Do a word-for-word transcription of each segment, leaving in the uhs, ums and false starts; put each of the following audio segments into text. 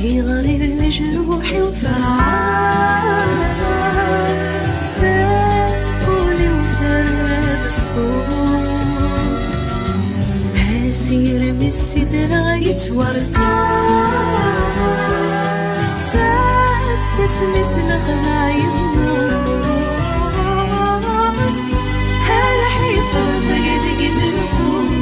Iɣri lejruḥ-iw terɛa, taquli-w terra d ṣṣut. Asirem i sidreɣ yettwarka, seg wasmi s lexla yemmut. Lḥif rẓag deg lqut.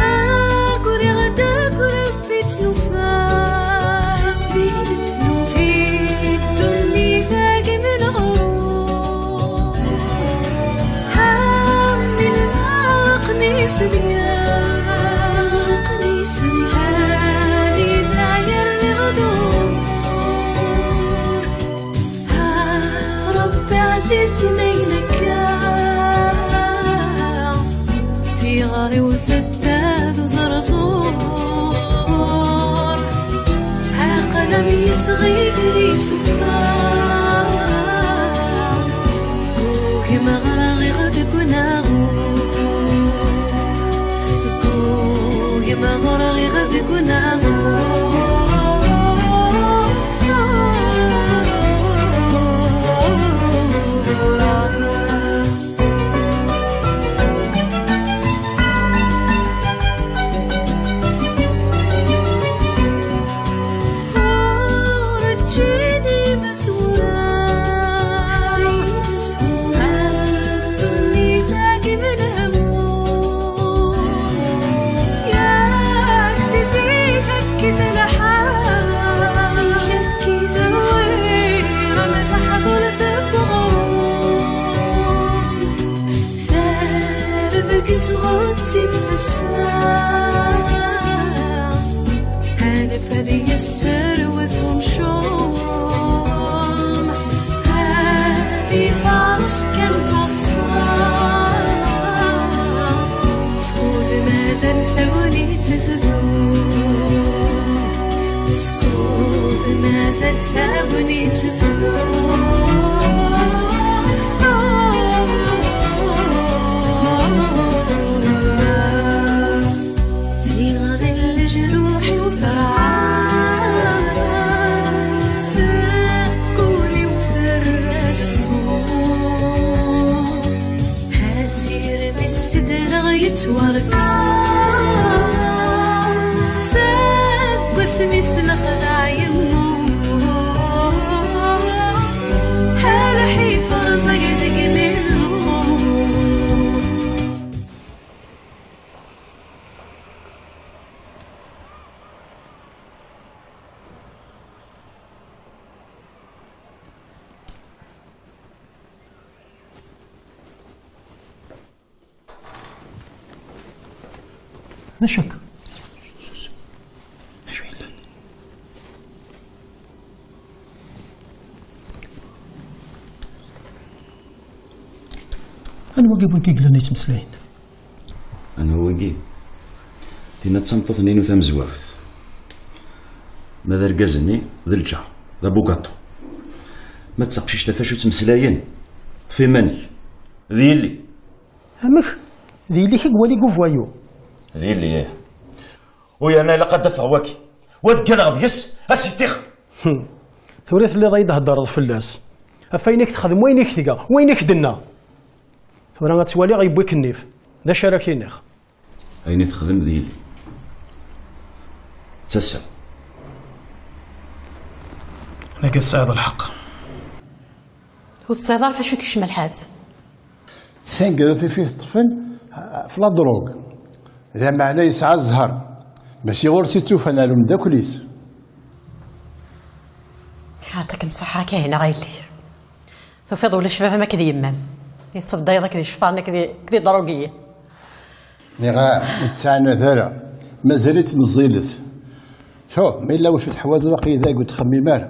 Aguriɣ-d akk Rebbi d tlufa, di ddunit-agi n leɣrur. Amin ma aqni s dya, aqni s dya, anida yerniɣ d ugur. Ah, Ṛebbi ɛzizen ayen akka, tiɣri-w tedda d uẓerẓur. Aql-am yesɣi di sufar, gugem ɣriɣ deg unaɣur, gugem ɣriɣ deg unaɣur. Ur ǧǧin imezwura ɣef ddunit-agi menhum. Yak si zik akkit lḥal, terwir am teḥḍult n uɣrum. Tarbeǧ tɣettib tasa, anef ad yesserwet umcum, ad ifaṛes kan taḍsa. Skud mazal tagnit tdum, skud mazal tagnit tdum. Tiɣri n lejruḥ-iw terɛa, taquli-w terra-d ṣṣut. Asirem i sidreɣ yettwarka, seg wasmi s lexdeɛ yemmut. Lḥif rẓag deg lqut. D acu akka? D acu yellan? Anwa i yewwin Kiglan yettmeslayen? Anwa wigi? Tinna d tameṭṭut-nni-inu tamezwarut. Ma d argaz-nni, d lǧar, d abugaṭu. Ma d taqcict ɣef acu ttmeslayen, ṭṭef iman-ik. D yelli. Amek? D yelli-k i iwali deg uvwayu? D yelli, ih. U yerna ilaq ad d-afeɣ waki. Wa deg-aleɣ deg-s, a s-itiɣ. Hm. Tura telliḍ ay d-theddreḍ fell-as. Ɣef wayen i k-texdem, wayen i k-tga, wayen i k-d-tenna. Tura ad twaliɣ yewwi-k nnif. D acu ara k-iniɣ? Ayen i texdem d yelli. D tasa. Dagi tesɛiḍ lḥeqq. Ur tesɛiḍ ara f acu i k-yekcem lḥebs. Taneggarut i t-ṭṭfen ɣef la drogue. Lameɛna yesɛa zzher. Mačči ɣur-s i tt-ufan, ar umeddakel-is. Yeɛṭi-kem ṣṣeḥḥa a Kahina a yelli. Tufiḍ ulac baba-m akked yemma-m. I tettbeddayeḍ akked iceffaren akked i, akked idrugiyen. Niɣ ur tt-ttɛanad ara. Mazal-itt meẓẓilet. Hu, ma yella wacu teḥwaǧeḍ, aql-i dagi, ur ttxemmim ara.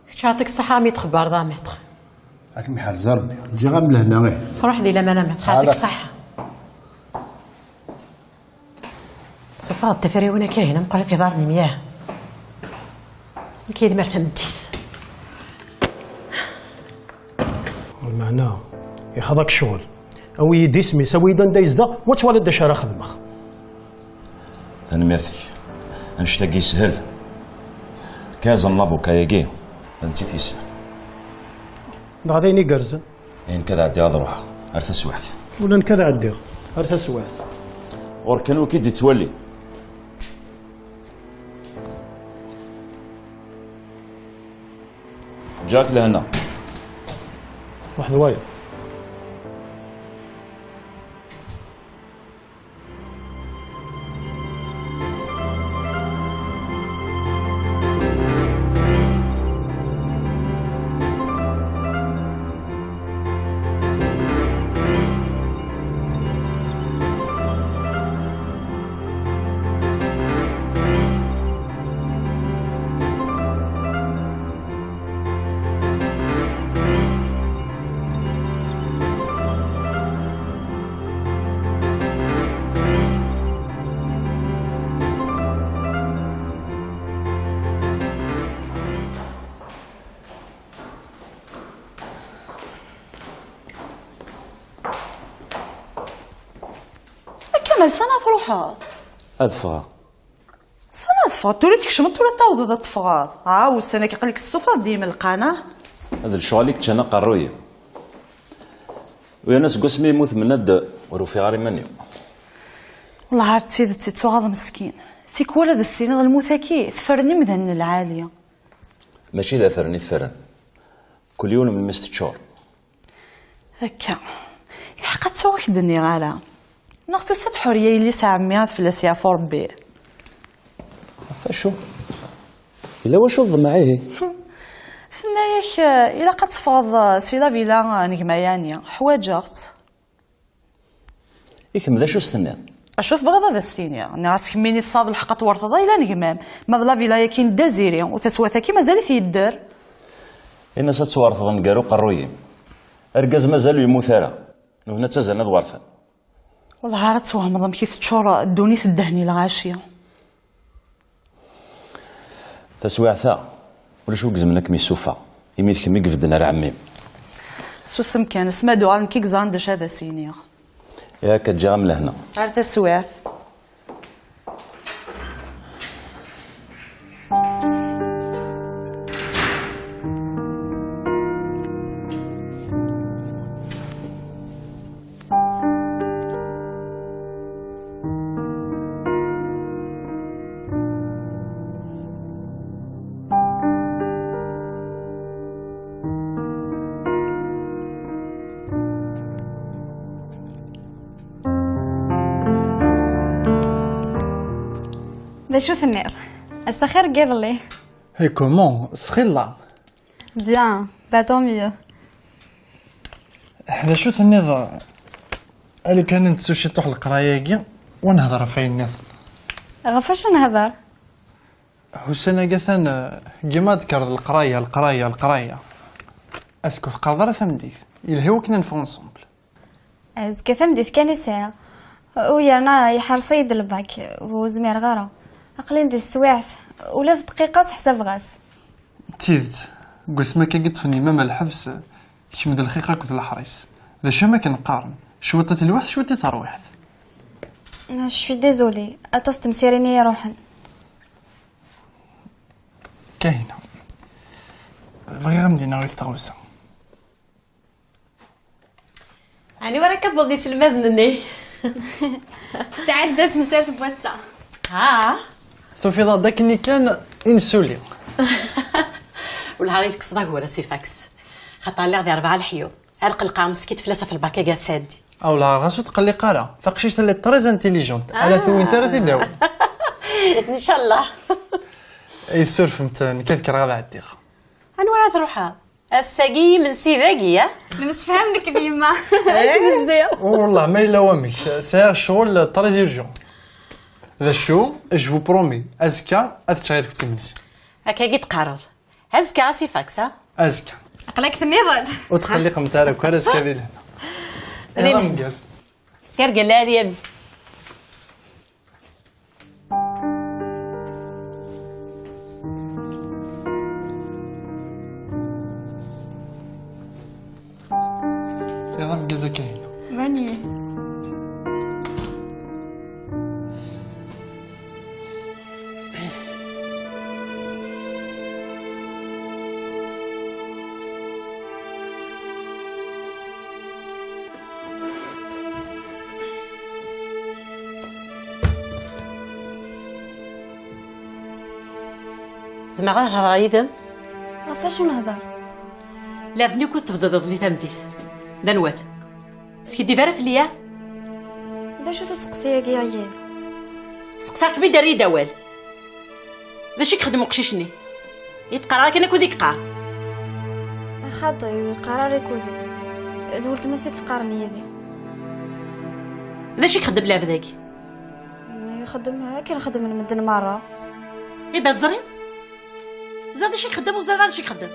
Kečč, yeɛṭik ṣṣeḥḥa, mi txebbareḍ a maître. Ad kem-iḥrez Rebbi. Ǧǧiɣ-am lehna, eh. Ruḥ di lamana a maître, yeɛṭik ṣṣeḥḥa. Tessufɣeḍ-d tafriwin akka ihi, meqqrit iḍarren-im, yah? Nekk yid-m ar tameddit. Lmeɛna, ixaḍ-ak ccɣel. Awi-yi-d isem-is, awi-yi-d anda yezdeɣ, wa twaliḍ d acu ara xedmeɣ. Tanemmirt-ik. Annect-agi yeshel. Kaz n lavuka-agi, ad tt-id-yessel. Dɣa d ayen igerrzen. Ayen kan ad ɛeddiɣ ad ruḥeɣ. Ar taswiɛt. Ula nekk ad ɛeddiɣ. Ar taswiɛt. Ɣur-k kan wi k-id-yettwali. Ǧǧiɣ-ak lehna. Ruḥ d wayeḍ. A Kamal, sani ad truḥeḍ? Ad ffɣeɣ. Sani ad ffɣeḍ? Tura tkecmeḍ, tura tawḍeḍ ad teffɣeḍ. Ah, ussan-agi aql-ik testufaḍ deg yimelqan, ah? Ad lecɣal i yeččan aqerruy-iw. U yerna seg wasmi yemmut Mennad ur ufiɣ ara iman-iw. Wellah ar d tidet, ittuɣaḍ meskin. Tikwal ad as-tiniḍ lmut-agi tefren imdanen n lɛali. Mačči d afren i tefren. Kul yiwen melmi s-teččur. Akka. Ilḥeq ad tuɣ ur k-d-nniɣ ara. Neɣ tusa-d Ḥuriya yelli-s n ɛemmi ad fell-as yeɛfu Rebbi? Ɣef acu? Yella wacu ḍḍmeɛ ihi? Tenna-yak, eh, ilaq ad teffɣeḍ, eh, si la villa, eh, n gma Yani. Ḥwaǧeɣ-tt. I kemm d acu s-tenniḍ? Acu tebɣiḍ ad as-tiniɣ? Nniɣ-as kemmini tesɛiḍ lḥeqq ad twerteḍ ayla n gma-m. Ma d la villa-yaki n Daziri, u taswiɛt-agi mazal-it yedder. Ini-as ad twerteḍ nnger uqerruy-im. Argaz mazal ur yemmut ara. Nuhna ttazzalen ad werten. Wellah ara twehmeḍ amek i teččur ddunit ddehn i lɣaci. Taswiɛt-a, ulac wi izemren ad kem-yessufeɣ, imi d kemm i ibedden ar ɛemmi-m. Susem kan, asma d-uɣal nekk i yeẓran d acu ad as-iniɣ. Yak, ǧǧiɣ-am lehna. Ar taswiɛt. D acu tenniḍ? Ass-a xir n yiḍelli. Et comment? Sxilla. Bien, bah tant mieux. D acu tenniḍ? A lukan nettu ciṭuḥ leqraya-agi, wa nehder ɣef ayen nniḍen. Ɣef wacu nehder? Ussan-agi atan, eh, dima d-tekkreḍ leqraya, leqraya, leqraya. Est-ce que ur teqqareḍ ara tameddit? Yelha i wakken ad neffeɣ ensemble. Azekka tameddit kan i sɛiɣ. U yerna iḥerṣ-iyi-d lbak, ur zmireɣ ara. Aql-in di teswiɛt, ula d dqiqa seḥsabeɣ-as. D tidet, deg wasmi akka i ṭṭfen yemma-m ɣer lḥebs, kemm d lxiq akked leḥris. D acu am akken qqaren, cwiṭ i telwiḥt, cwiṭ i terwiḥt. Je suis désolée, aṭas n temsirin i iruḥen. Kahina, bɣiɣ ad m-d-iniɣ yiwet tɣawsa. Ɛni wara akka wwḍen iselmaden-nni? Tɛedda temsirt n wass-a. Ah. Tufiḍ-aɣ-d akken kan i nsuli. Wellah ara yi-tekkseḍ aggur-a si lfaks. Xaṭer lliɣ di rebɛa leḥyuḍ. Ar qelqeɣ meskint fell-as ɣef lbak-agi ad sɛeddi. Awlah, ɣas ur tqelliq ara. Taqcict-a elle est très intelligente. Ala, ah, tuwint ara t-id-awin. Ncallah. Ay, surfemt, nekk ad kkreɣ ad ɛeddiɣ. Anwa ara truḥeḍ? Ass-agi imensi dagi, ya? Nemsefham nekk d yemma. Akken zdiɣ. Wellah, ma yella wamek, sɛiɣ ccɣel très urgent. D acu, je vous promets, azekka ad ččeɣ yid-kent imensi. Akka i d-teqqareḍ. Azekka a si Fax, ha? Azekka. Aql-ak tenniḍ-d. Ur tqelliqemt ara akk, ar azekka di lehna. Di lehna. Ameggaz. Tergel lɛali a mmi. Iḍ ameggaz a Kahina. Bonne nuit. Zemreɣ ad hedreɣ yid-m? Ɣef wacu nehder? Lɛebd-nni akk tebdiḍ iḍelli tameddit. D anwa-t? Skiddib ara fell-i, ah? D acu-t usteqsi-agi, a Yidir? Seqsaɣ-kem-id, err-iyi-d awal. D acu i ixeddem uqcic-nni? I d-qqareɣ akken akud i yeqqar. Xaṭi, ur yeqqar ara akud. D weltma-s i yeqqaren yid-i. D acu i ixeddem lɛebd-agi? Ixeddem akken xeddmen medden merra. Iba teẓriḍ? Ẓriɣ d acu i ixeddem, ur ẓriɣ ara d acu i ixeddem.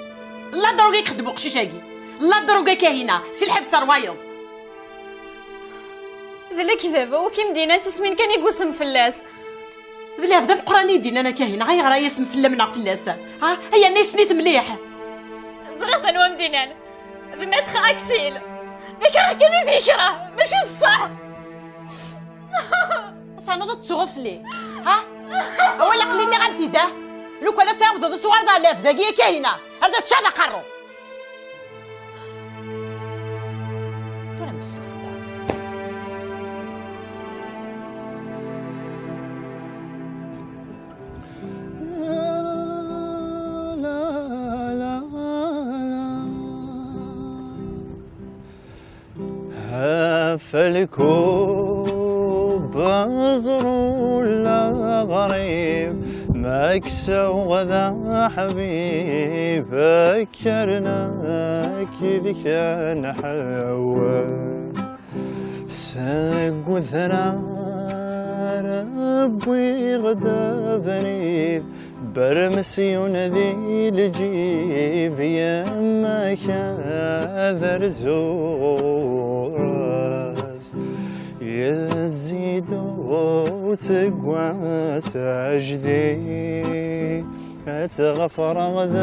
La drogue i ixeddem uqcic-agi. La drogue a Kahina, si lḥebs ar wayeḍ. D lekdeb, wi k-d-yennan d tismin kan i yusem fell-as. D lɛebd ameqqran i d-yennan a Kahina, ayɣer ara yasem fell-am neɣ fell-as? Ha? Ay yerna yessen-it mliḥ. Ẓriɣ d anwa m-d-yennan. D Maître Axel. D akreh kan i t-yekreh, mačči d ṣṣeḥ. Ad ternuḍ ad tettuɣeḍ fell-i. Ha? Awal aql-i nniɣ-am-t-id, ah? Lukan ad tɛawdeḍ ad tuɣaleḍ ɣer lɛebd-agi a Kahina, ar d teččaḍ aqerru. Tura am-d-stufla. Ɣef lkub aẓru n leɣrib, ma kkseɣ d aḥbib, kker nekk yid-k ad nḥewwes. Seg udrar wwiɣ-d abrid, Bermesyun di lǧib, yemma-k ad rzuɣ ɣur-s. Yezzi-d useggas ajdid, ad tɣefreɣ d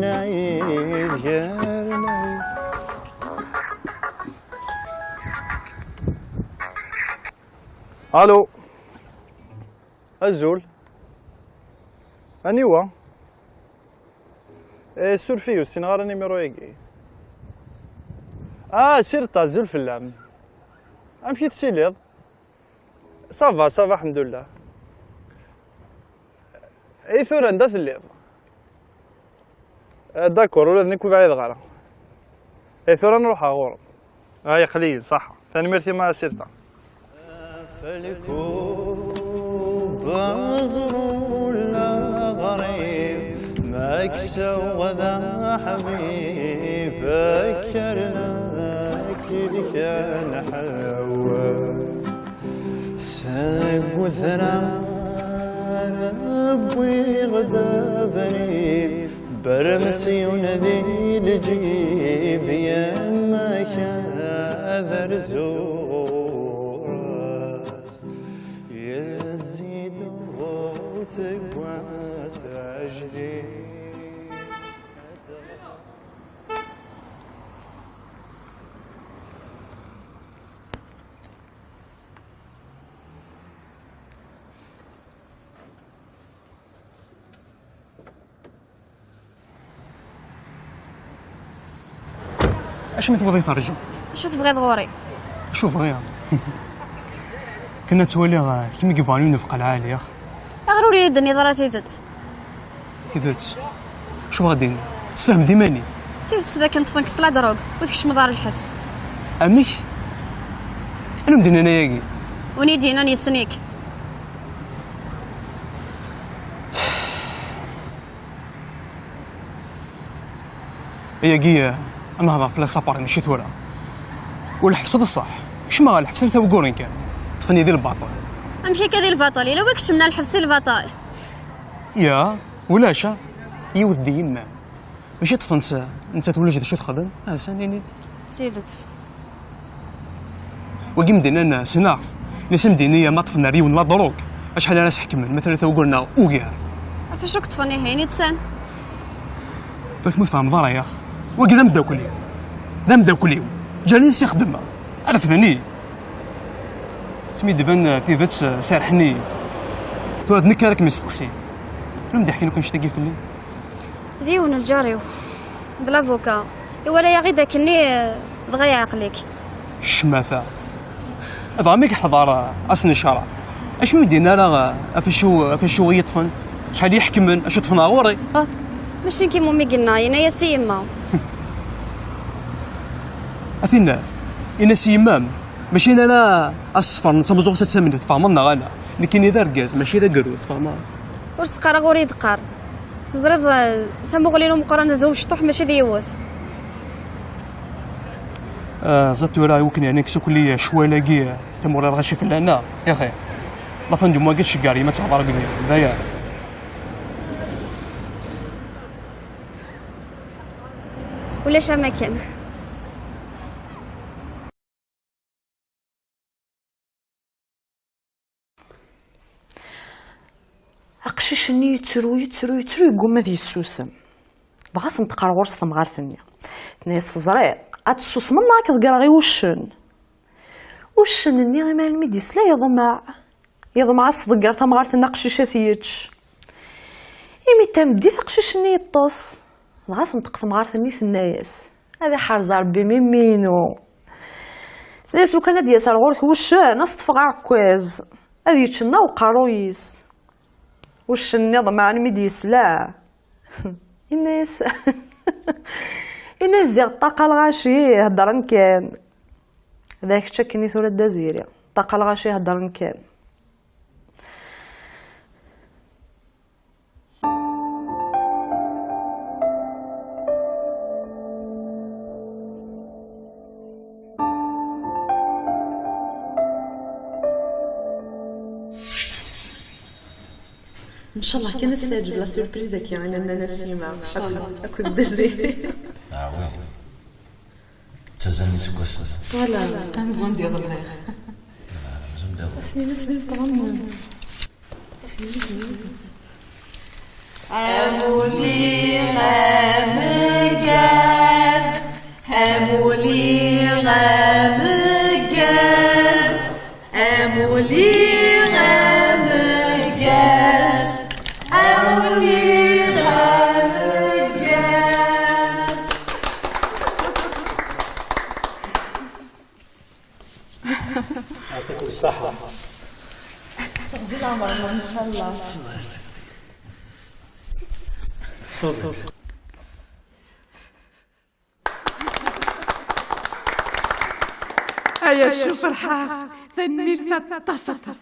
lɛid gar lɛid. Alo. Azul. Aniwa? Eh, suref-iyi, ur ssineɣ ara nimiru-agi. Ah, Sirta, azul fell-am. Amek i tettiliḍ? Ça va, ça va, ḥemdullah. I tura, anda telliḍ? Eh, d'accord, ula d nekk ur bɛideɣ ara. Eh, tura nruḥ ɣur-m. Ah, yeqli, ṣaḥa. Tanemmirt i ma Sirta. Ɣef lkub aẓru n leɣrib, ma kkseɣ d aḥbib, kker nekk yid-k ad nḥewwes. Seg udrar wwiɣ-d abrid, bermesyun di lǧib, yemma-k ad rzuɣ ɣur-s. Yezzi-d useggas ajdid. Acimi tewwiḍ-iyi terjum? Acu tebɣiḍ ɣur-i? Acu bɣiɣ? Kan ad twaliɣ, eh, d kemm i yebɣan ad nefq lɛali, ax. Aɣer ur iyi-d-tenniḍ ara tidet? Tidet? Acu bɣiɣ ad d-iniɣ? Sefhem-d iman-im. Tidet d akken ṭṭfen-k s la drogue, ur tkecmeḍ ara lḥebs. Amek? Anwa m-d-yennan ayagi? Win i d-yennan yessen-ik. Ayagi, eh, ad nehḍer fell-as après, mačči tura. U lḥebs d ṣṣeḥ. Kecmeɣ ɣer lḥebs ar tawgurin kan. Ṭṭfen-iyi di lbaṭel. Amek akka di lbaṭel? Yella wi keččmen ar lḥebs i lbaṭel? Ya, ulac, a. Yiwet d yemma. Mačči ṭṭfen-tt, nettat ulac d acu texdem. Asan, ini-d. D tidet. Wagi m-d-innan ssneɣ-t. Nnan-as m-d-ini ma ṭṭfen ar yiwen la drogue, acḥal ara s-ḥekmen, ma tlata ugur neɣ ugar. Ɣef acu k-ṭṭfen ihi, ini-d san? Tura kemm ur tfehmeḍ ara, yax. Wagi d ameddakel-iw. D ameddakel-iw. Ǧǧan-iyi s-ixdem. Refden-iyi. Asmi d-iban, eh, tidet, eh, serrḥen-iyi-d. Tura d nekk ara kem-yesteqsin. Anwa m-d-iḥkan akk annect-agi fell-i? D yiwen n lǧar-iw. D lavuka. Iwala-yaɣ-id akkenni, eh, dɣa yeɛqel-ik. Ccmata. Dɣa mi yeḥḍer, eh, ass n ccṛeɛ, acu ur yi-d-yenna ara, eh, ɣef acu, ɣef acu i yi-ṭṭfen? Acḥal i yi-ḥekmen? Acu ṭṭfen ɣer ɣur-i? Ha? Mačči nekk i m-yenna, yenna-yas i yemma. A tinnat, ini-as i yemma-m, mačči ara as-sfern d tameẓẓuɣt ad tamnet, tfehmeḍ neɣ ala? Nekkini d argaz, mačči d agrud, tfehmeḍ? Ur s-qqar ara ur yi-d-qqar. Teẓriḍ, eh, tamuɣli n umeqqran d umecṭuḥ, mačči d yiwet. Ah, ẓat tura i wakken yeɛni ksukli ccwal-agi, tamuɣli lɣaci fell-aneɣ, yaxi. La fin du mois-agi tceggar yemma ad tehḍer akked-i, d aya. Ulac amakan. Aqcic-nni yettru, yettru, yettru, yegguma ad yessusem. Dɣa tenṭeq ɣer ɣur-s temɣart-nni. Tenna-yas: "Teẓriḍ, ad tessusmeḍ neɣ ad k-ḍeggreɣ i wuccen." Uccen-nni, imi almi d-yesla, yeḍmeɛ. Yeḍmeɛ ad s-tḍegger tamɣart-nni aqcic ad t-yečč. Imi d tameddit, aqcic-nni yeṭṭes. Dɣa tenṭeq temɣart-nni, tenna-yas: "Ad iḥrez Ṛebbi mimi-inu." Tenna-yas: "Lukan ad d-yas ar ɣur-k wuccen, ad s-ṭṭfeɣ aɛekkaz, ad yečč nna uqerruy-is." Uccen-nni iḍmeɛ almi d-yesla. Yenna-yas, yenna-yas: "Ziɣ ṭṭaqa lɣaci heddren kan." D kečč akken i tura Dda Ziri. Ṭṭaqa lɣaci heddren kan. Ncallah kan ad s-teɛǧeb la surprise-agi i Nana Nasima. Ncallah. Akked Dda Ziri. Ah oui. Ttazzalen iseggasen. Voilà. Amzun d iḍelli. Amzun d iḍelli. Asmi, asmi, ṭṭlam. Amuli ameggaz, amuli ameggaz, amuli ameggaz, amuli ameggaz. يعطيكم الصحة. استغزي العمر، إن شاء الله. الله يسلمك. صوتك. Aya, cuf, ferḥeɣ. Tanemmirt aṭas, aṭas.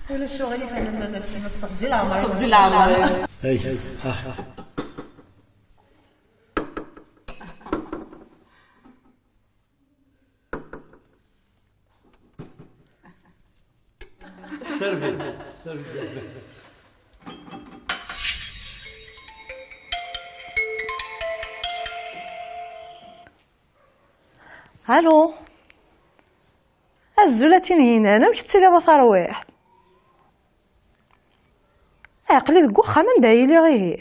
Ulac aɣilif, a Nana Nasima, استغزي العمر. استغزي العمر. Ay, ah. Servi, servi. Allô. Azul a Tinhinan, amek tettiliḍ a tarwiḥt? Aql-i deg uxxam anda i lliɣ ihi.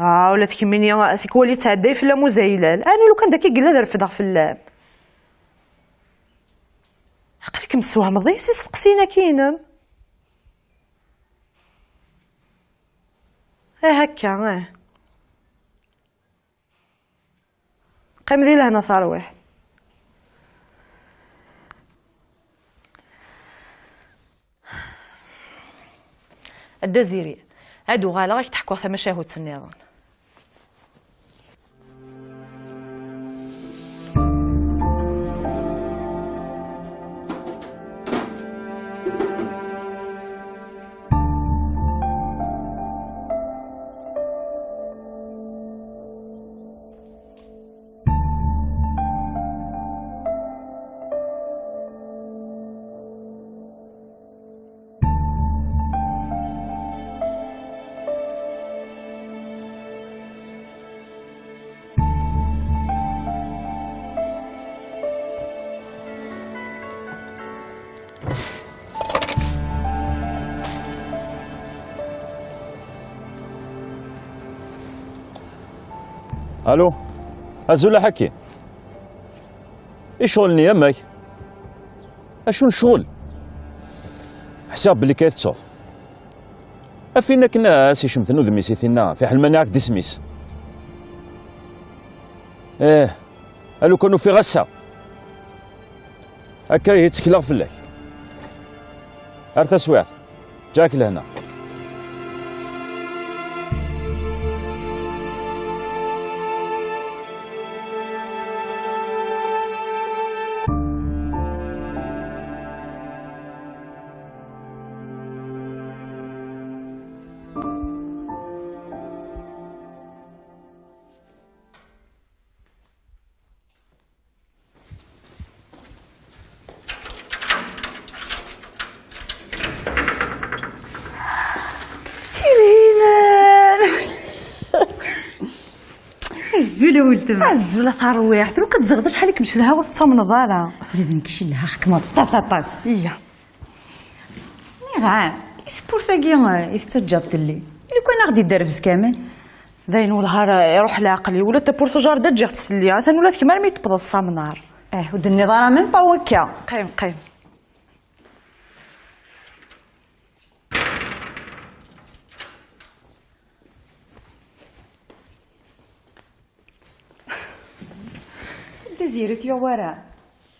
Ah, ula d kemmini tikwal yettɛedday fell-am uzaylal. Ani lukan d akka i yella ad refdeɣ fell-am. Aql-ikem tessewhmeḍ-iyi s isteqsiyen-agi-inem. Eh, akka, eh. Qqim di lehna tarwiḥt. A Dda Ziri, ad uɣaleɣ ad k-d-ḥkuɣ tamacahut nniḍen. Allo. Azul a Ḥakim. I ccɣel-nni, amek? Acu n ccɣel? Ḥsiɣ belli kan tettuḍ. Afin akken a s-icemten udem-is i tinna, fiḥel ma nniɣ-ak-d isem-is. Ih, a lukan ufiɣ ass-a. Akka ihi ttekleɣ fell-ak. Ar taswiɛt. Ǧǧak lehna. Tinhinan! Azul a weltma. Azul a tarwiḥt. Lukan teẓriḍ acḥal i kem-cedhaɣ ur tettamneḍ ara. Ula d nekk cedhaɣ-kem aṭas, aṭas. Iya. Nniɣ-am, i tewwurt-agi i tettaǧǧaḍ telli? I lukan a ɣ-d-idderrez kamel? D ayen wellah ara iruḥ leɛqel-iw, ula d tawwurt ujar d ǧǧiɣ-tt telli, atan ula d kemm armi tewwḍeḍ s amnar. Eh, ur d-tenniḍ ara même pas wakka. Qqim, qqim. Anda Ziri ur t-yuɣ wara?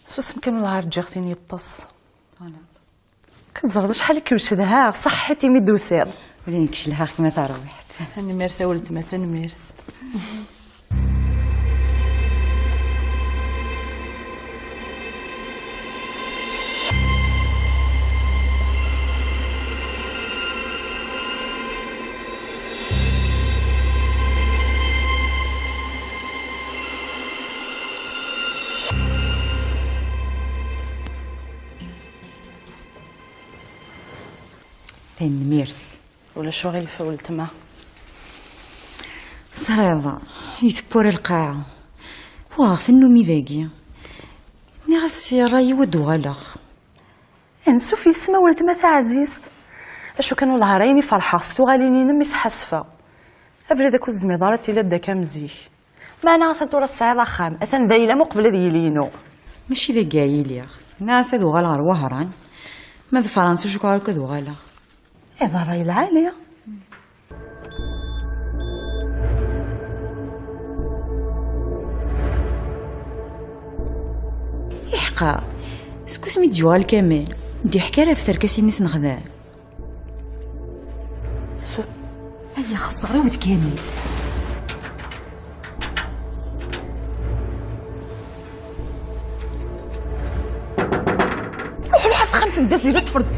Susem kan wellah ar ǧǧiɣ-t-in yeṭṭes. Anaɣ. Ken teẓriḍ acḥal i kem-cedhaɣ, ṣaḥḥit imi d-tusiḍ. Ula nekk cedhaɣ-k ma tarwiḥt. Tanemmirt a weltma, tanemmirt. Tanemmirt. Ulac uɣilif a weltma. Ẓriɣ, i tewwura lqaɛa. Uɣeɣ tannumi dagi. Nniɣ-as i ṛṛay-iw ad d-uɣaleɣ. Ansuf yes-m a weltma taɛzizt. Acu kan wellah ar ayen i ferḥeɣ s tuɣalin-inem i sḥasfeɣ. Abrid akk ur tezmireḍ ara ad tiliḍ d akka am zik. Meɛna atan tura tesɛiḍ axxam, atan d ayla-m uqbel ad yili inu. Mačči dagi i lliɣ. Nniɣ-as ad uɣaleɣ ɣer Wehran. Ma d Fransa ur cukkeɣ ara akk ad uɣaleɣ. Iḍ ṛṛay lɛali. Iḥqa, seg wasmi d-yuɣal Kamal, ur d-iḥki ara ɣef terkasin i s-nexdem. Ay, xeṣṣer iwet Kamal. Ruḥ, ruḥ ar texxamt n Dda Zira, ṭṭfer-d.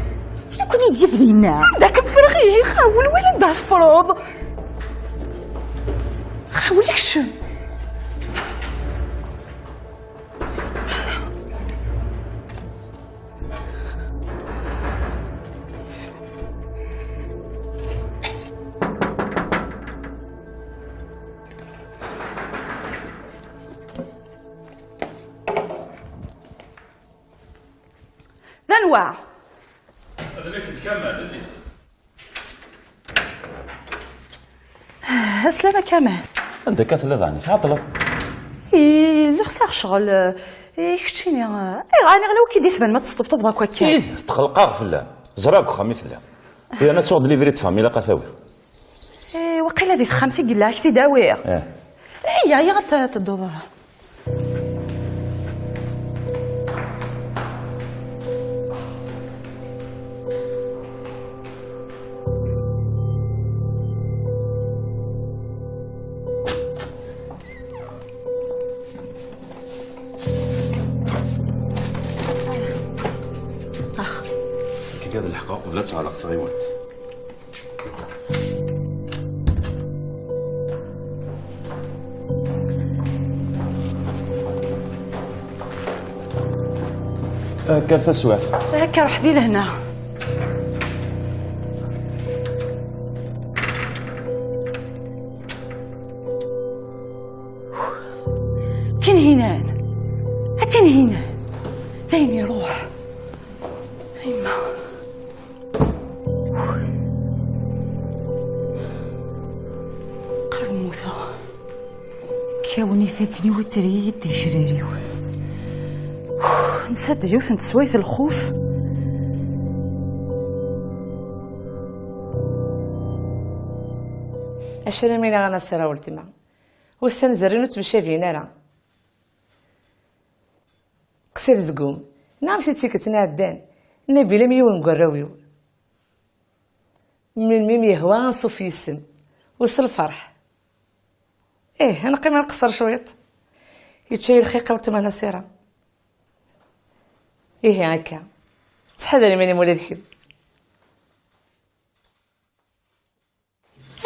Acu ken-id-yaf dinna? Anda kem-ffreɣ, ihi, xawel, wali anda teffreḍ. Xawel, kcem. D anwa? Ad nekk d Kamal, lli. Aslama Kamal. Anda akka telliḍ ɛni? Tɛeṭṭleḍ? Ih, lliɣ sɛiɣ ccɣel. I keččini? Ayɣer ɛni ɣla wi k-id-itban ma tesṭebṭubeḍ akk akka? Ih, tqelqeɣ fell-am. Ẓriɣ deg uxxam i telliḍ. Yerna tuɣ-d livret de famille ilaq ad t-awiɣ. Eh, waqila di texxamt i yella, ad k-t-id-awiɣ. Eh. Iyya, iyya, ad t-, ad tedduḍ. Ax. Akka ad lḥeqeɣ qbel ad teɣleq tɣiwant. Akka taswiɛt. Akka ruḥ di lehna. Tinhinan. A Tinhinan. Dayen iruḥ. Qrib mmuteɣ. Awen ifadden-iw tterri-yi-d ticrar-iw. Nsa-d yiwet n teswayt n lxuf. Acu ara m-iniɣ a Nasira weltma? Ussan zerrin ur ttemcabin ara. Qsir zgum, neɣ am si tikkelt n iɛeddan, Nabil am yiwen n warraw-iw. Melmi m-yehwa anṣuf yis-m, u s lferḥ. Ih, ad neqqim ad nqeṣṣer cwiṭ. Yečča-yi lxiq a weltma Nasira. Ihi akka. Ttḥadar iman-im ula d kemm.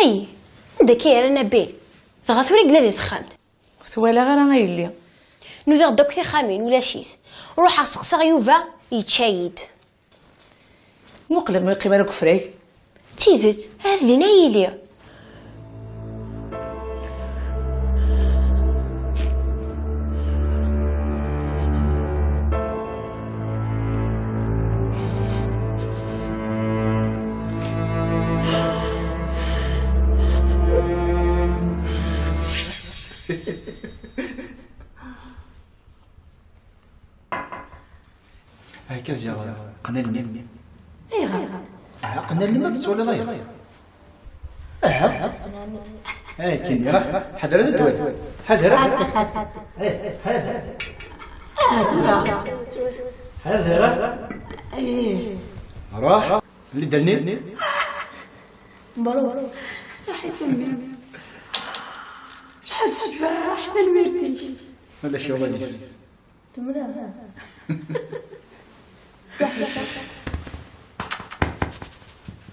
Ay, anda akka yerra Nabil? Dɣa tura yella di texxamt. Ur t-walaɣ ara a yelli. Nudaɣ-d akk tixxamin, ulac-it. Ruḥeɣ seqsaɣ Yuba, yečča-yi-d. Muqel ma yeqqim ara deg ufrag. D tidet, ahat din ay yili. هاي كزيغ قنلني. ايغا؟ آه، قنلني ما تسولي ضيف. آه. هاي كيني راه. حذر هذا الدول. حذر. خاتي، خاتي. ايه، حذر. اه، تبع. حذر. ايه. روح. اللي دلني. مبروك. صحيت مني. شحال تشبح، حتى الميرتي. ولا شي ولا. تمرة. صح.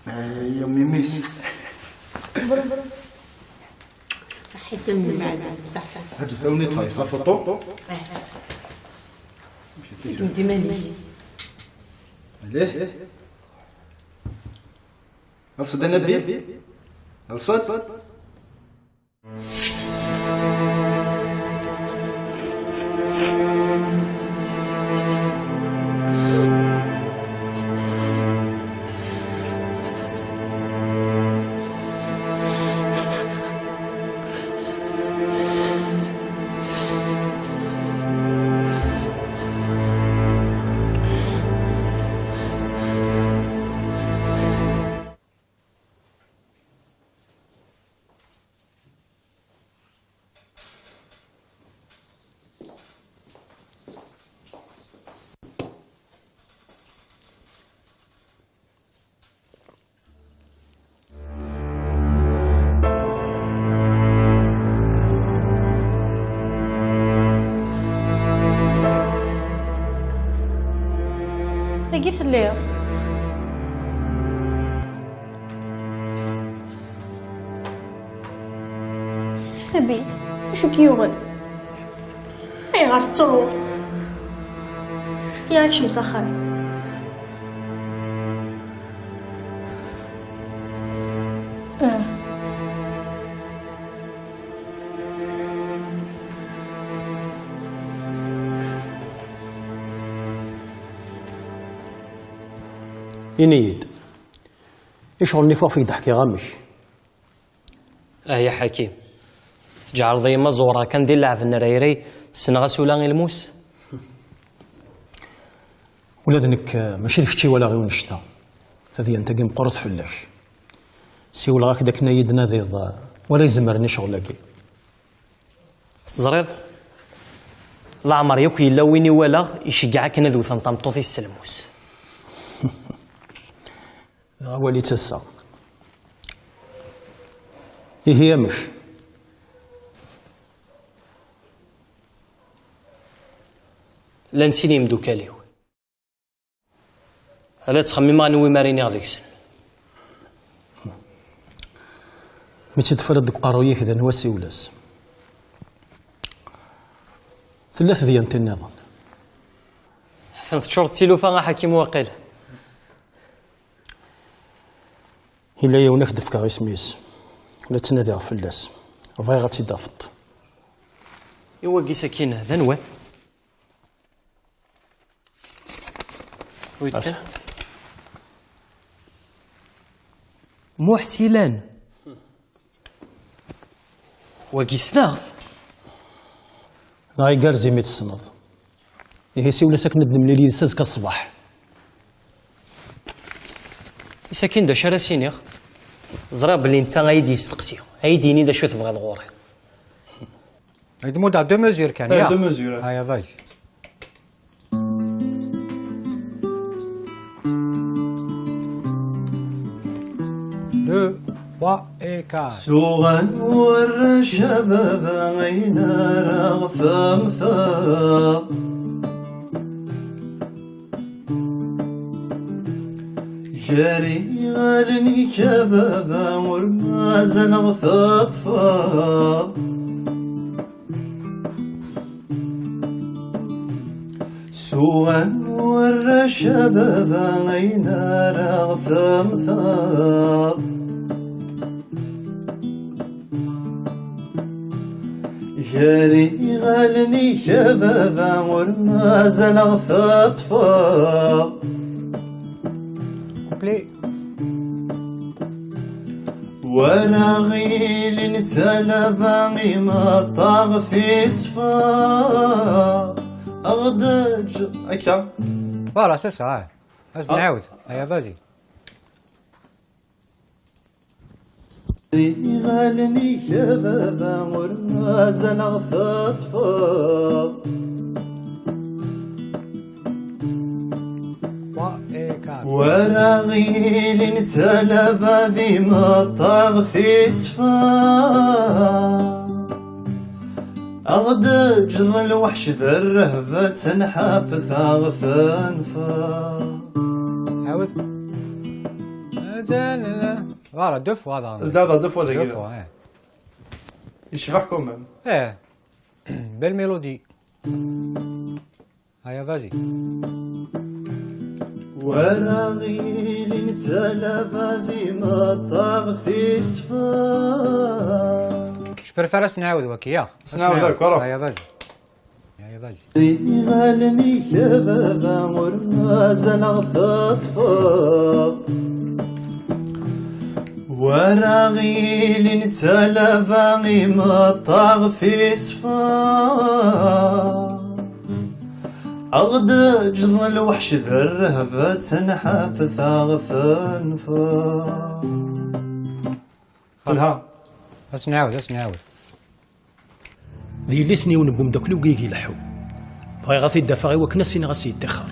يا ميميس. صحيت الميميس. صح. هاد الثوني تفايز لا فوتو. سيدي انت مانيش. عليه. الصد النبي. الصد. Dagi telliḍ. Abid, acu k-yuɣen? Ayɣer tettruḍ? Ya, kcem s axxam. Ah. Ini-yi-d, i ccɣel-nni fuɣ fik d-ḥkiɣ amek? Ah ya Ḥakim, tǧeɛleḍ-iyi ma ẓewreɣ kan di lɛeb n rayray, ssneɣ-as ula i lmus? Ula d nekk, eh, mačči d kečč i walaɣ i wanect-a. Tadyant-agi meqqret fell-ak. Siwleɣ-ak-d akken ad yi-d-tnadiḍ, eh, wala izemren i ccɣel-agi. Teẓriḍ, leɛmer yakk yella win i walaɣ iceggeɛ akken ad wten tameṭṭut-is s lmus. Dɣa wali-tt ass-a. Ihi amek? Llan sin yimdukal-iw. Ala ttxemmimeɣ anwa umi ara iniɣ deg-sen. Mi tt-id-tefriḍ deg uqerruy-ik d anwa siwel-as. Tella tedyant-nniḍen. Atan teččureḍ d tilufa a Ḥakim waqila. Yella yiwen ad k-d-fkeɣ isem-is. La ttnadiɣ fell-as. Bɣiɣ ad tt-id-tafeḍ. I wagi sakkin d anwa-t? Wid kan? Muḥ Silan. Wagi ssneɣ-t. Dɣa igerrez imi tessneḍ. Ihi siwel-as akken ad nemlil yid-s azekka ṣṣbeḥ. Isakin d acu ara s-iniɣ? Ẓriɣ belli netta ay d-yesteqsi, ay d-yini d acu tebɣiḍ ɣur-i. Ay d-muddeɣ deux mesures kan, ya? Deux mesures. Aya, vas-y. Deux, trois et quatre. Suɣan warrac a baba ayen ara ɣ-temmteḍ. Gar iɣallen-ik a baba ur mazal ɣ-teṭṭfeḍ. Suɣan warrac a baba ayen ara ɣ-temmteḍ. Gar iɣallen-ik a baba ur mazal ɣ-teṭṭfeḍ. Couplet. Wara ɣilin d talaba imeṭṭa ɣef iṣfa. Aɣ-d-eǧǧ akka. Voilà, c'est ça, ouais. Ad nɛawed. Aya, vas-y. Iɣallen-ik a baba ur mazal ɣ-teṭṭfeḍ. Trois et quatre. Wara ɣilin d talaba d imeṭṭa ɣef iṣfa. Aɣ-d-eǧǧeḍ lweḥc d rrehba d tanḥaft aɣ-tenfeḍ. Ɛawed. Voilà, deux fois daɣen. Zdaɣ deux fois dagi. Deux fois, eh. Yecbeḥ quand même. Eh. Belle mélodie. Aya, vas-y. Wara ɣilin d talaba d imeṭṭa ɣef iṣfa. Je préfère ad s-nɛawed waki, ya. Ad s-nɛawed akk, ara. Aya, vas-y. Aya, vas-y. Iɣallen-ik a baba ur mazal ɣ-teṭṭfeḍ. Wara ɣilin d talaba imeṭṭa ɣef iṣfa. Aɣ-d-eǧǧeḍ lweḥc d rrehba d tanḥaft aɣ-tenfeḍ. Telha. Ad s-nɛawed, ad s-nɛawed. D yelli-s n yiwen n wemdakel-iw i ileḥḥu. Bɣiɣ ad t-id-afeɣ i wakken ad s-iniɣ ad s-yettixer.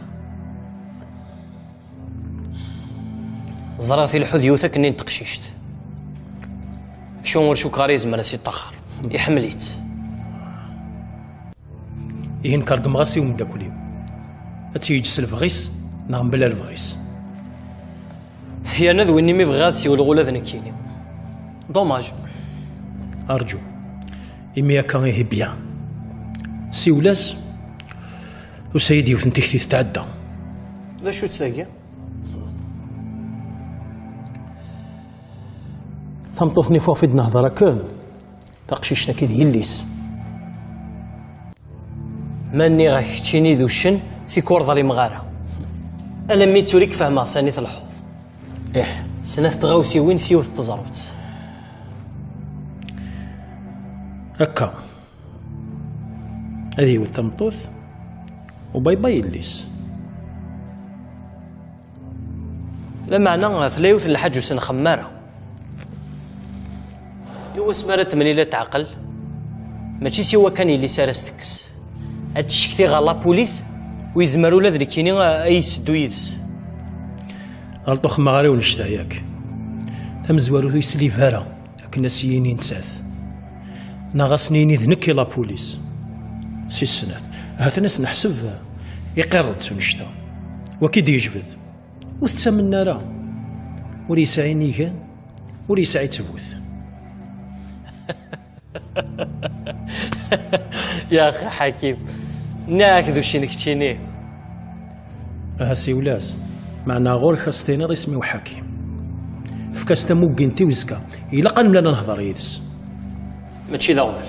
Ẓriɣ tileḥḥu d yiwet akken n teqcict. Acu ur cukkeɣ ara yezmer ad s-yeṭṭaxer. Iḥemmel-itt. Ihi nekk ṛeggmeɣ-as i umeddakel-iw. Ad tt-yeǧǧ s lebɣi-s neɣ mebla lebɣi-s. Yerna d win imi bɣiɣ ad siwleɣ ula d nekkini. Dommage. Arǧu. Imi akka ihi bien. Siwel-as, tusa-yi-d yiwet n tikti tetɛedda. D acu-tt tagi? Tameṭṭut-nni fuɣ fi d-nehder akken. Taqcict-agi d yelli-s. Ma nniɣ-ak keččini d uccen, sik ur ḍlimeɣ ara. Alammi d tura i k-fehmeɣ sani tleḥḥuḍ. Ih. Snat tɣawsiwin s yiwet n teẓrut. Akka. Ad yewwet tameṭṭut, u bye bye yelli-s. Lameɛna tella yiwet n lḥaǧa ur s-nxemmem ara. I wasmi ara temlil ad teɛqel, mačči s wakka kan yelli-s ara s-tekkes. Ad tcekti ɣer la police, u yezmer ula d nekkini a, a yi-seddu yid-s. Ɣelṭeɣ xemmeɣ ara i unect-a, yak. Tamezwarut ur yeslib ara. Akken a s-yini nettat. Neɣ a s-nini d nekk i la police. Si snat. Ahat a s-neḥseb iqirr-d s unect-a. Waki d-yejbed. Ur tettamen ara. Ur yesɛi nigan, ur yesɛi ttbut. Ya axi Ḥakim, nniɣ-ak d uccen keččini. Aha siwel-as, meɛna ɣur-k a s-tiniḍ isem-iw Ḥakim. Efk-as tamuggint i uzekka, ilaq ad nemlal ad nehder yid-s. Mačči d aɣbel.